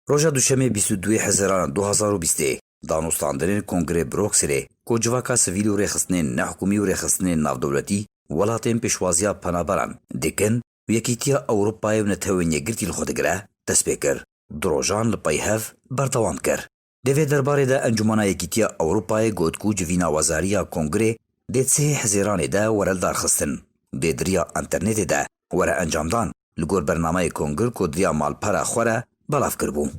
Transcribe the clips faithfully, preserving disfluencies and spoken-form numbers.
Roja Duşemê bîst û duyê Hezirana du hazar û bîstê, danûstandinên Kongrê Brokselê ku civaka sivîl û rêxistinên nehikûmî û rêxistinên navdewletî welatên pêşwaziya penaberan dikin û Yekîtiya Ewropayê û Netewên Yekgirtî li xwe digire, dest pê kir. Du rojan li pey hev berdewam kir. Di vê derbarê de Encûmena Yekîtiya Ewropayê got ku civîna wezarî ya Kongrê dê sê Hezîranê de were lidarxistin, dê di riya înternetê de were encamdan, li gor bernameyê Kongir ku di riya malpera xwe re belav kiribû.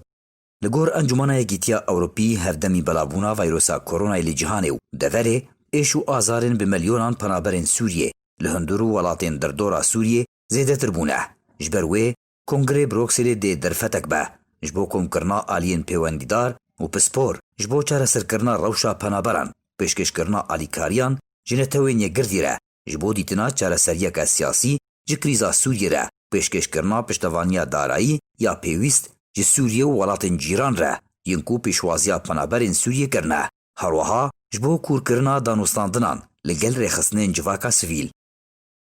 Li gor Encûmena Yekîtiya Ewropî, hevdemî belavbûna vayrosa koronayê li cîhanê û deverê, êş û azarên bi milyonan penaberên Sûriyê li hundir û welatên derdora Sûriyê zêdetir bûne. Ji ber wê, Kongrê Brokselê dê derfetek be ji bo komkirina aliyên pêwendîdar û pispor ji bo çareserkirina rewşa penaberan, pêşkêşkirina alîkariyan ji Netewên Yekgirtî re ji bo dîtina çareseriyeke siyasî ji krîza Sûriyê re, pêşkêşkirina piştevaniya darayî ya pêwîst ji Sûriyê û welatên cîran re, yên ku pêşwaziya penaberên Sûriyê kirine. Herwiha ji bo kûrkirina danûstandinan li gel rêxistinên civaka sivîl.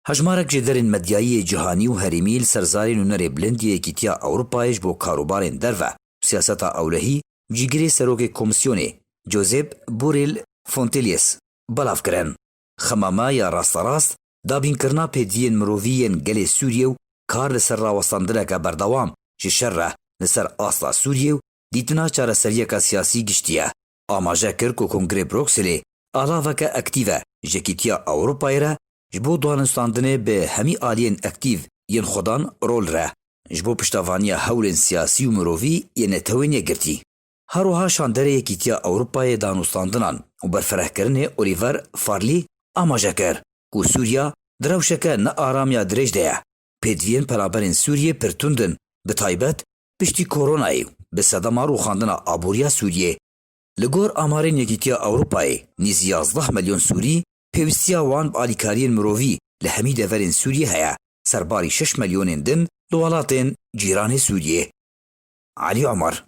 Hejmarek jêderên medyayî yê cîhanî û herêmî li ser zarê nûnerê bilind yê Yekîtiya Ewropayê ji bo karûbarên derve û siyaseta ewlehî û cîgirê serokê Komîsyonê, Josep Borrell Fontelius, belav kirin. Xemama ya rasterast, dabînkirina pêdiviyên mirovî yên gelê Sûriyê û kar li ser rawestandineke berdewam ji şer re li ser asta Sûriyê û dîtina çareseriyeke siyasî giştî ye. Amaje kir ku Kongrê Brokselê alaveke aktîv e ji Yekîtiya Ewropayê re ji bo danûstandinê bi hemî aliyên aktîv yên xwedan rol re ji bo piştevaniya hewlên siyasî û mirovî yên Netewên Yekgirtî. Her wiha şanderê Yekîtiya Ewropayê danûstandinan û berfirehkirinê Oliver Farley amaje kir ku Sûriya di rewşeke nearam ya dirêj de ye. Pêdiviyên penaberên Sûriyê pir tund in, bi taybet piştî koronayê û bi sedema rûxandina aboriya Sûriyê. Li gor amarên Yekîtiya Ewropayê, nîzî yazdeh milyon Sûrî pêwîstiya wan bi alîkariyên mirovî li hemî deverên Sûriyê heye, serbarî şeş milyonên din li welatên cîranê Sûriyê. Elî Omer,